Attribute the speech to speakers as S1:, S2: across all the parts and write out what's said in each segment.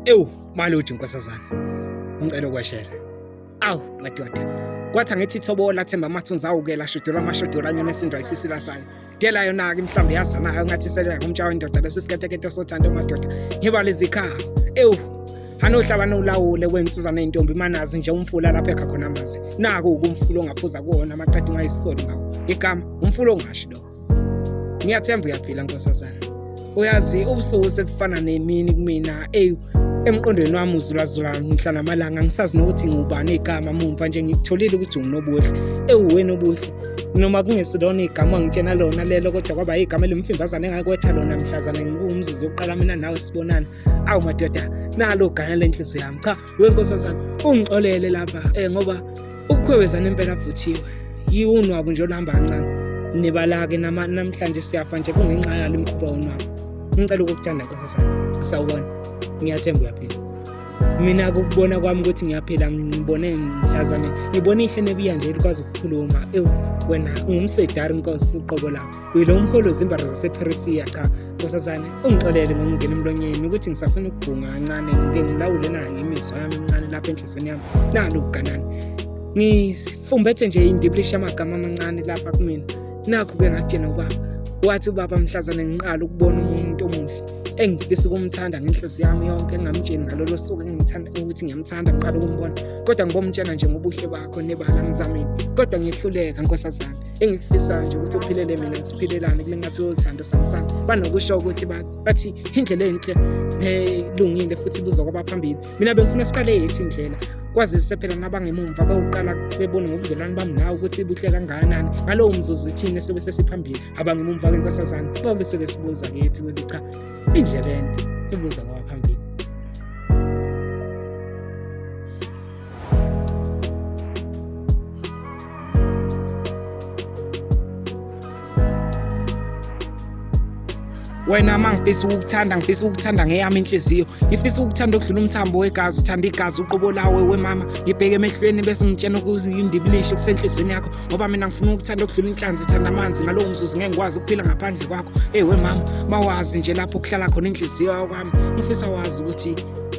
S1: Ewu maludi nkosazana. Ngicela ukweshela. Awu madoda. Kwathi angithi thobola themba amathunzi awukela shudola amashudola anyona esindwa isisila sayo. Dela yona ke mhlawumbe yazanayo ngathi seleka kumtsha wendoda lesi siketekete sothando madoda. Ngibala izikhawu. Ewu anohlaba nolawule wensizwa nentombi manazi nje umfula lapha ekha khona amanzi. Naku ukumfula ongaphuza kuwona amaqeda ungayisoli ngawo. Igama umfula ongashi lo. Ngiyathemba uyaphila nkosazana. Uyazi ubusuku sebufana nemini kumina. Eyi emqondweni wami uzulazula mhla namalanga ngisazi nokuthi ngubani igama mumva nje ngikutholile ukuthi ungunobuhle. Ewu wena obuhle. Noma kungesilona igama angitshena lona lelo kodwa kwaba igama elimfimbazane engakwetha lona mhlazane ngikuwumzuzu wokuqala mina nawe sibonana. Awu madoda nalo gana lenhliziyo yami. Cha wenkosazana ungixolele lapha ngoba ubukhwebezana impela vuthiwe yiwunwabu nje oluhamba kancane nibalake namhlanje siyafa nje kungenxa yalo imikhuba wonwabu. Ngicela ukukuthanda nkosazana, sawubona, ngiyathemba uyaphila. Mina ukubona kwami ukuthi ngiyaphila ngibone mhlazane ngibone ihenebiya nje elikwazi ukukhuluma. Ewu wena ungumsedari nkosi uqobo lakho, uyilo umholi wezimbari zasePheresiya. Cha nkosazane ungixolele ngokungena emlonyeni ukuthi ngisafuna ukubhunga kancane ngike ngilawule nayo imizwa yami emincane lapha enhliziyweni yami. Nalo uganani ngifumbethe nje indibilisha amagama amancane lapha kumina. Nakhu-ke ngakutshena ubaba, wathi ubaba mhlazane ngiqala ukubona umuntu omuhle engifisa ukumthanda ngenhliziyo yami yonke, engingamtsheni ngalolo suku engimthanda ukuthi ngiyamthanda ngiqala ukumbona, kodwa ngibomtshela nje ngobuhle bakho nebala ngizamile, kodwa ngiyehluleka nkosazane. Engikufisayo nje ukuthi uphilele mina ngiziphilelane kule ngathi uthando samisana. Banokusho ukuthi bathi indlela enhle nelungile futhi ibuzwa kwabaphambili. Mina bengifuna siqale yethu indlela kwazise phela nabangemumva bawuqala bebone ngobudlelwane bami nawe ukuthi buhle kangakanani. Ngalowo mzuzu thina sobe sesiphambili, abangemumva-ke nkosazane babe sebesibuza kithi ukuthi cha indlela ende ibuza kwabaphambili. Wena uma ngifisa ukukuthanda ngifisa ukukuthanda ngeyami inhliziyo, ngifisa ukukuthanda okudlula umthambo wegazi, uthanda igazi uqobo lawe wemama. Ngibheke emehlweni bese ngitshena ukuzindibilisha okusenhliziyweni yakho, ngoba mina ngifuna ukukuthanda okudlula inhlanzi ithanda amanzi. Ngalowo mzuzu ngeke ngikwazi ukuphila ngaphandle kwakho. Eyi wemama, mawazi nje lapho kuhlala khona inhliziyo kwami, ngifisa wazi ukuthi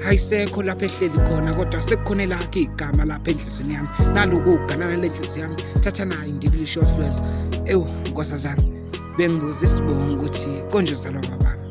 S1: ayisekho lapho ehleli khona, kodwa sekukhona elakho igama lapha enhliziyweni yami. Naloku uganana lenhliziyo yami, thatha nayo indibilisho ohlweza. Ewu nkosazana, bengibuza isibongo ukuthi konje uzalwa kwabani.